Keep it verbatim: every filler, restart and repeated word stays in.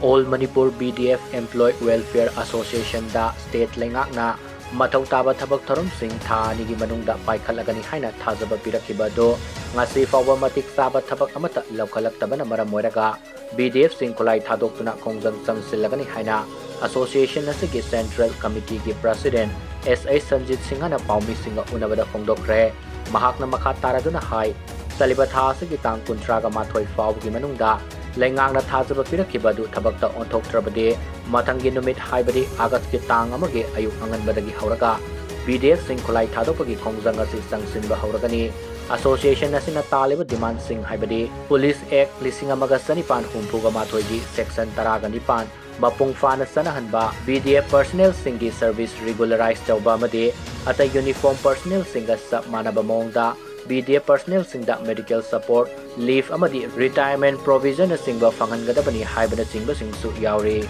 All Manipur B D F Employee Welfare Association ꯗ state ꯂꯩꯉꯥꯛꯅ ꯃꯊꯧ ꯇꯥꯕ ꯊꯕꯛ ꯊꯧꯔꯝꯁꯤꯡ ꯊꯥ ꯑꯅꯤꯒꯤ ꯃꯅꯨꯡꯗ ꯄꯥꯏꯈꯠꯂꯒꯅꯤ ꯍꯥꯏꯅ ꯊꯥꯖꯕ ꯄꯤꯔꯛꯈꯤꯕ ꯑꯗꯨ ꯉꯁꯤ ꯐꯥꯎꯕ ꯃꯇꯤꯛ ꯆꯥꯕ ꯊꯕꯛ ꯑꯃꯠꯇ ꯂꯧꯈꯠꯂꯛꯇꯕꯅ ꯃꯔꯝ ꯑꯣꯏꯔꯒ B D F ꯁꯤꯡ ꯈꯨꯠꯂꯥꯏ ꯊꯥꯗꯣꯛꯇꯨꯅ ꯈꯣꯡꯖꯪ ꯆꯪꯁꯤꯜꯂꯒꯅꯤ ꯍꯥꯏꯅ association ꯑꯁꯤꯒꯤ central committee ꯒꯤ president S I ꯁꯟꯖꯤꯠ ꯁꯤꯡꯍꯅ ꯄꯥꯎꯃꯤꯁꯤꯡꯒ ꯎꯅꯕꯗ ꯐꯣꯡꯗꯣꯛꯈ꯭ꯔꯦ꯫ ꯃꯍꯥꯛꯅ ꯃꯈꯥ ꯇꯥꯔꯗꯨꯅ ꯍꯥꯏ, ꯆꯠꯂꯤꯕ ꯊꯥ ꯑꯁꯤꯒꯤ ꯇꯥꯡ ꯀꯨꯟꯊ꯭ꯔꯥꯒ ꯃꯥꯊꯣꯏ ꯐꯥꯎꯕꯒꯤ ꯃꯅꯨꯡꯗ ꯂꯩꯉꯥꯛꯅ ꯊꯥꯖꯕ ꯄꯤꯔꯛꯈꯤꯕ ꯑꯗꯨ ꯊꯕꯛꯇ ꯑꯣꯟꯊꯣꯛꯇ꯭ꯔꯕꯗꯤ ꯃꯊꯪꯒꯤ ꯅꯨꯃꯤꯠ ꯍꯥꯏꯕꯗꯤ August ꯀꯤ ꯇꯥꯡ ꯑꯃꯒꯤ ꯑꯌꯨꯛ ꯑꯉꯟꯕꯗꯒꯤ ꯍꯧꯔꯒ B D F ꯁꯤꯡ ꯈꯨꯠꯂꯥꯏ ꯊꯥꯗꯣꯛꯄꯒꯤ ꯈꯣꯡꯖꯪ ꯑꯁꯤ ꯆꯪꯁꯤꯟꯕ ꯍꯧꯔꯒꯅꯤ꯫ Association ꯑꯁꯤꯅ ꯇꯥꯜꯂꯤꯕ demand ꯁꯤꯡ ꯍꯥꯏꯕꯗꯤ Police Act ꯂꯤꯁꯤꯡ ꯑꯃꯒ ꯆꯅꯤꯄꯥꯟ ꯍꯨꯝꯐꯨꯒ ꯃꯥꯊꯣꯏꯒꯤ section ꯇꯔꯥꯒ ꯅꯤꯄꯥꯟ ꯃꯄꯨꯡ ꯐꯥꯅ ꯆꯠꯅꯍꯟꯕ, B D F personnel ꯁꯤꯡꯒꯤ service regularize ꯇꯧꯕ ꯑꯃꯗꯤ ꯑꯇꯩ uniform personnel ꯁꯤꯡꯒ ꯆꯞ ꯃꯥꯟꯅꯕ ꯃꯑꯣꯡꯗ B D F personnel ꯁꯤꯡꯗ medical support, leave ꯑꯃꯗꯤ retirement provision ꯅꯆꯤꯡꯕ ꯐꯪꯍꯟꯒꯗꯕꯅꯤ ꯍꯥꯏꯕꯅꯆꯤꯡꯕꯁꯤꯡꯁꯨ ꯌꯥꯎꯔꯤ꯫